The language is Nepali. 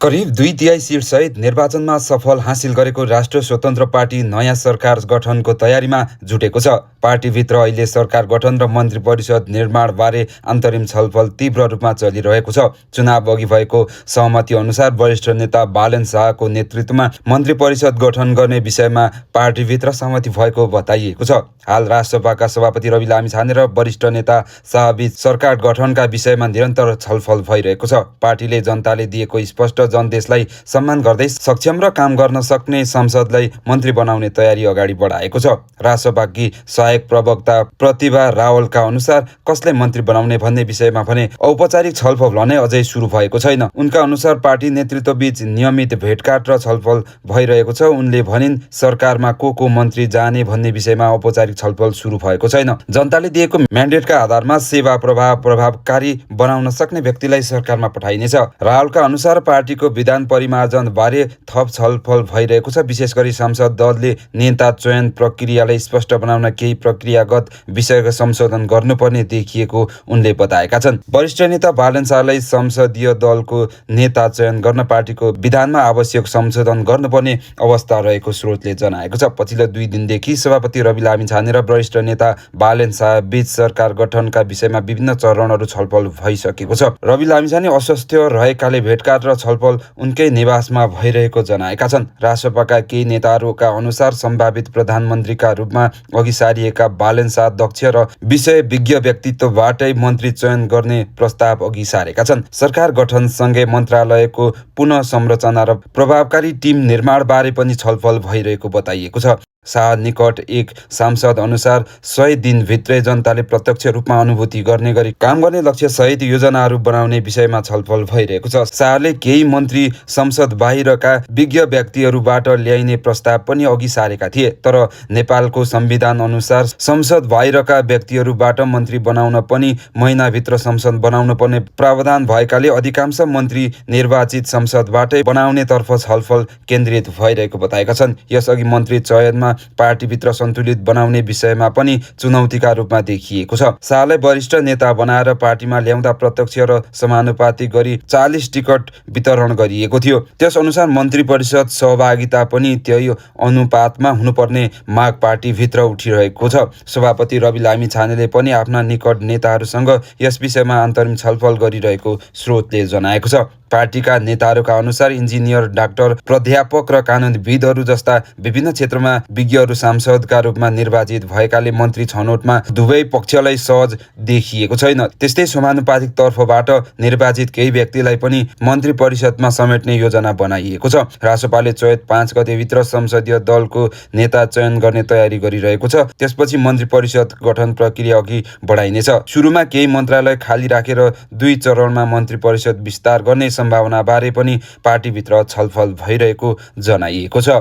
करिब 2/3 सिटसहित निर्वाचनमा सफल हासिल गरेको राष्ट्र स्वतन्त्र पार्टी नयाँ सरकार गठनको तयारीमा जुटेको छ। पार्टीभित्र अहिले सरकार गठन र मन्त्री परिषद निर्माणबारे अन्तरिम छलफल तीव्र रूपमा चलिरहेको छ। चुनाव अघि भएको सहमति अनुसार वरिष्ठ नेता बालन शाहको नेतृत्वमा मन्त्री परिषद गठन गर्ने विषयमा पार्टीभित्र सहमति भएको बताइएको छ। हाल राष्ट्रसभाका सभापति रवि लामिछाने र वरिष्ठ नेता शाहबीच सरकार गठनका विषयमा निरन्तर छलफल भइरहेको छ। पार्टीले जनताले दिएको स्पष्ट जनदेशलाई सम्मान गर्दै सक्षम र काम गर्न सक्ने संसदलाई मन्त्री बनाउने तयारी अगाडि बढाएको छ। राष्ट्रसभाकी सहायक प्रवक्ता प्रतिभा रावलका अनुसार कसलाई मन्त्री बनाउने भन्ने विषयमा भने औपचारिक छलफल भने अझै सुरु भएको छैन। उनका अनुसार पार्टी नेतृत्वबीच नियमित भेटघाट र छलफल भइरहेको छ। उनले भनिन् सरकारमा को मन्त्री जाने भन्ने विषयमा औपचारिक छलफल सुरु भएको छैन। जनताले दिएको म्यान्डेटका आधारमा सेवा प्रभावकारी बनाउन सक्ने व्यक्तिलाई सरकारमा पठाइनेछ। रावलका अनुसार पार्टीको विधान परिमार्जन बारे थप छलफल भइरहेको छ। विशेष गरी संसद दलले नेता चयन प्रक्रियालाई स्पष्ट बनाउन केही प्रक्रियागत विषयको संशोधन गर्नुपर्ने देखिएको उनले बताएका छन्। वरिष्ठ नेता बालन शाहलाई संसदीय दलको नेता चयन गर्न पार्टीको विधानमा आवश्यक संशोधन गर्नुपर्ने अवस्था रहेको स्रोतले जनाएको छ। पछिल्लो 2 दिनदेखि सभापति रवि लामिछाने र वरिष्ठ नेता बालन शाह बीच सरकार गठनका विषयमा विभिन्न चरणहरू छलफल भइसकेको छ। रवि लामिछाने अस्वस्थ रहेकाले भेटघाट र छलफल उनकै निवासमा भइरहेको जनाएका छन्। राष्ट्रसभाका केही नेताहरूका अनुसार सम्भावित प्रधानमन्त्रीका रूपमा अघि सारिएका बालन शाह दक्ष र विषय विज्ञ व्यक्तित्वबाटै मन्त्री चयन गर्ने प्रस्ताव अघि सारेका छन्। सरकार गठनसँगै मन्त्रालयको पुनः संरचना र प्रभावकारी टिम निर्माणबारे पनि छलफल भइरहेको बताइएको छ। शाह निकट एक सांसद अनुसार 100 दिनभित्रै जनताले प्रत्यक्ष रूपमा अनुभूति गर्ने गरी काम गर्ने लक्ष्य सहित योजनाहरू बनाउने विषयमा छलफल भइरहेको छ। शाहले केही मन्त्री संसद बाहिरका विज्ञ व्यक्तिहरूबाट ल्याइने प्रस्ताव पनि अघि सारेका थिए। तर नेपालको संविधान अनुसार संसद बाहिरका व्यक्तिहरूबाट मन्त्री बनाउन पनि महिनाभित्र संसद बनाउन पर्ने प्रावधान भएकाले अधिकांश मन्त्री निर्वाचित संसदबाटै बनाउनेतर्फ छलफल केन्द्रित भइरहेको बताएका छन्। यसअघि मन्त्री चयनमा पार्टीभित्र सन्तुलित बनाउने विषयमा पनि चुनौतीका रूपमा देखिएको छ। शाहलाई वरिष्ठ नेता बनाएर पार्टीमा ल्याउँदा प्रत्यक्ष र समानुपातिक गरी 40 टिकट वितरण गरिएको थियो। त्यस अनुसार मन्त्री परिषद सहभागिता पनि त्यही अनुपातमा हुनुपर्ने माग पार्टीभित्र उठिरहेको छ। सभापति रवि लामिछानेले पनि आफ्ना निकट नेताहरूसँग यस विषयमा अन्तरिम छलफल गरिरहेको स्रोतले जनाएको छ। पार्टीका नेताहरूका अनुसार इन्जिनियर, डाक्टर, प्राध्यापक र कानुनविदहरू जस्ता विभिन्न क्षेत्रमा विज्ञहरू सांसदका रूपमा निर्वाचित भएकाले मन्त्री छनौटमा दुवै पक्षलाई सहज देखिएको छैन। त्यस्तै समानुपातिक तर्फबाट निर्वाचित केही व्यक्तिलाई पनि मन्त्री परिषदमा समेट्ने योजना बनाइएको छ। राष्ट्रपालले चैत 5 गतेभित्र संसदीय दलको नेता चयन गर्ने तयारी गरिरहेको छ। त्यसपछि मन्त्री परिषद गठन प्रक्रिया अघि बढाइनेछ। सुरुमा केही मन्त्रालय खाली राखेर 2 चरणमा मन्त्री परिषद विस्तार गर्ने सम्भावनाबारे पनि पार्टीभित्र छलफल भइरहेको जनाइएको छ।